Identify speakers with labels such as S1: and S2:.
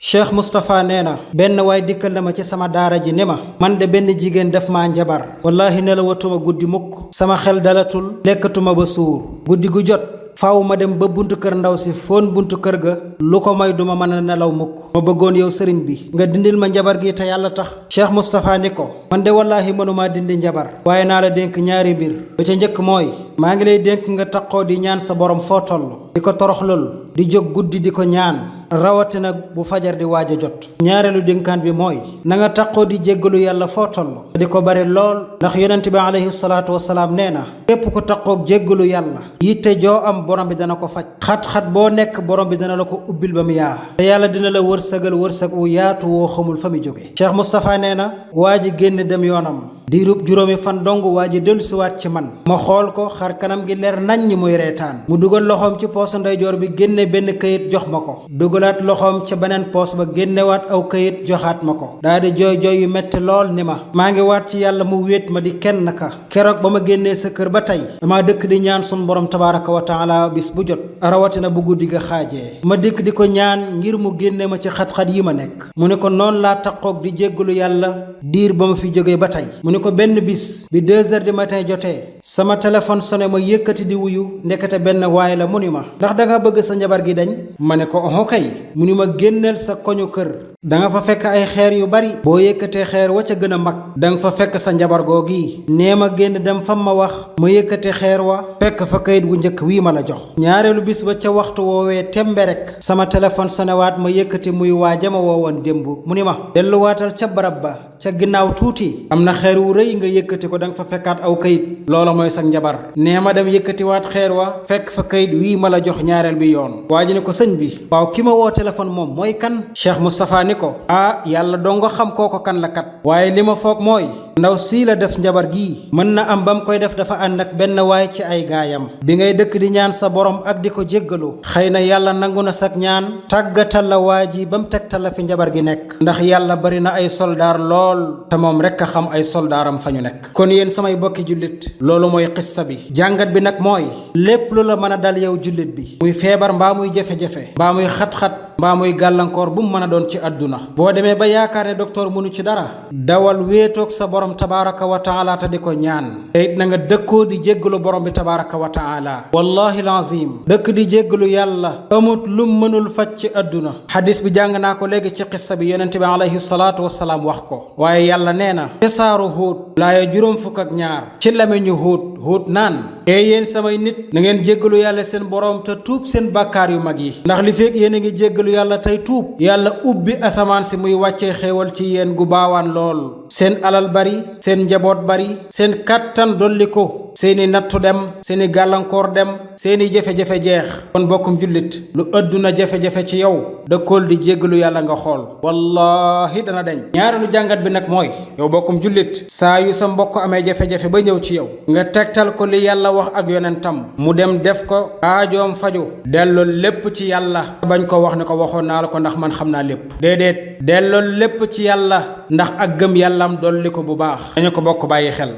S1: Cheikh Moustapha nee na benn waay dikkal na ma ci sama daara ji ne ma man de benn jigéen def maa njabar wallahi nelawatuma guddi mukk sama xel dalatul lekkatuma ba suur guddi gu jot faaw ma dem ba buntu kër ndaw si foon buntu kër ga lu ko may duma mën a nelaw mukk ma bëggoon yow sëriñ bi nga dindil ma njabar gi te yàlla tax Cheikh Moustapha ni ko man de wallaahi mënumaa dindi njabar waaye naa la dénk ñaari mbir ba ca njëkk mooy maa ngi lay dénk nga taqoo di ñaan sa borom foo toll di ko toroxlul di jóg guddi di ko ñaan rawatina bu fajar di waaj a jot ñaareelu dénkaan bi mooy na nga taqoo di jéggalu yàlla foo toll di ko bari lool ndax yonent bi alayhi salaatu wasalaam nee na képp ku taqoog jéggalu yàlla yitte joo am borom bi dana ko faj xat-xat boo nekk borom bi dana la ko ubbil ba mu yaa te yàlla dina la wërsëgal wërsëg wu yaatu woo xamul fa mu jóge Cheikh Moustapha nee na waa ji génn dem yoonam diirub juróomi fan dong waa ji dellusiwaat ci man ma xool ko xar kanam gi leer naññ muy reetaan mu dugal loxoom ci poosu ndeyjoor bi génne benn këyit jox ma ko dugalaat loxoom ca beneen poos ba génnewaat aw këyit joxaat ma ko daa di jooy jooy yu metti lool ni ma maa ngi waat ci yàlla mu wéet ma di kenn ka keroog ba ma génnee sa kër ba tey dama dëkk di ñaan sun borom tabaraka wa taala bis bu jot rawatina bu guddi ga xaajee ma dikk di ko ñaan ngir mu génne ma ci xat-xat yi ma nekk mu ne ko noonu laa taqoog di jéggalu yàlla diir ba ma fi jógee ba tey mu ne ko benn bis bi 2 heures du matin jotee sama téléphone sonné ma yëkkati di wuyu ndekete benn waay la mu ni ma ndax danga bëgg sa njabar gi dañ ma ne ko oho kay mu ni ma génneel sa koñu kër danga fa fekk ay xeer yu bari boo yëkkatee xeer wa ca gën a mag danga fa fekk sa njabar googi nee ma génn dem fam ma wax ma yëkkate xeer wa fekk fa kayit gu njëkk wii ma la jox ñaareelu bis ba ca waxtu woowee tembe rek sama téléphone sonewaat ma yëkkati muy waaja ma woowoon démb mu ni ma delluwaatal ca barab ba ca ginnaaw tuuti am na xeer wu rëy nga yëkkati ko danga fa fekkaat aw kayit loola mooy sa njabar nee ma dem yëkkatiwaat xeer wa fekk fa kayit wii ma la jox ñaareel bi yoon waa ji ne ko sëñ bi waaw ki ma woo téléphone moom mooy kan Cheikh Moustapha ni ko yàlla doo nga xam kooko kan la kat waaye li ma foog mooy ndaw sii la def njabar gii mën na am ba mu koy def dafa ànd ak benn waay ci ay gaayam bi ngay dëkk di ñaan sa borom ak di ko jéggalu xëy na yàlla nangu na sag ñaan tàggatal la waa ji ba mu tegtal la fi njabar gi nekk ndax yàlla bari na ay soldaar lool te moom rekk a xam ay soldaaram fa ñu nekk kon yéen samay bokki jullit loolu mooy xissa bi jàngat bi nag mooy lépp lu la mën a dal yow jullit bi muy feebar mbaa muy jafe-jafe mbaa muy xat-xat mbaa muy gàllankoor bu mu mën a doon ci àdduna boo demee ba yaakaar ne docteur mënu ci dara dawal wéetoog sa borom tabaraka wa taala te di ko ñaan te it na nga dëkkoo di jéggalu borom bi tabaraka wa taala wallahi lazim dëkk di jéggalu yàlla amut lum mënul faj ci àdduna xadis bi jàng naa ko léegi ci xissa bi yonent bi alayhi salaatu wasalaam wax ko waaye yàlla nee na ca saaru Huud laaya juróom fukk ak ñaar ci lameñu Huud naan yéen samay nit na ngeen jéggalu yàlla seen borom te tuub seen bàkkaar yu mag yi ndax li fekk yéen a ngi jéggalu yàlla tey tuub yàlla ubbi asamaan si muy wàccee xéewal ci yéen gu baawaan lool seen alal bari seen njaboot bari seen kàttan dolli ko seeni nattu dem seeni gàllankoor dem seeni jafe-jafe jeex kon bokkum jullit lu ëdduna jafe-jafe ci yow dëkkool di jéggalu yàlla nga xool wallahi dana deñ ñaareelu jàngat bi nag mooy yow bokkum jullit saa yu sa mbokk amee jafe-jafe ba ñëw ci yow nga tegtal ko li yàlla wax ak yonentam mu dem def ko aajoom faju delloo lépp ci yàlla bañ ko wax ne ko waxoon naa la ko ndax man xam naa lépp déedéet delloo lépp ci yàlla ndax ak gëm yàllam dolli ko bu baax dañu ko bokk bàyyi xel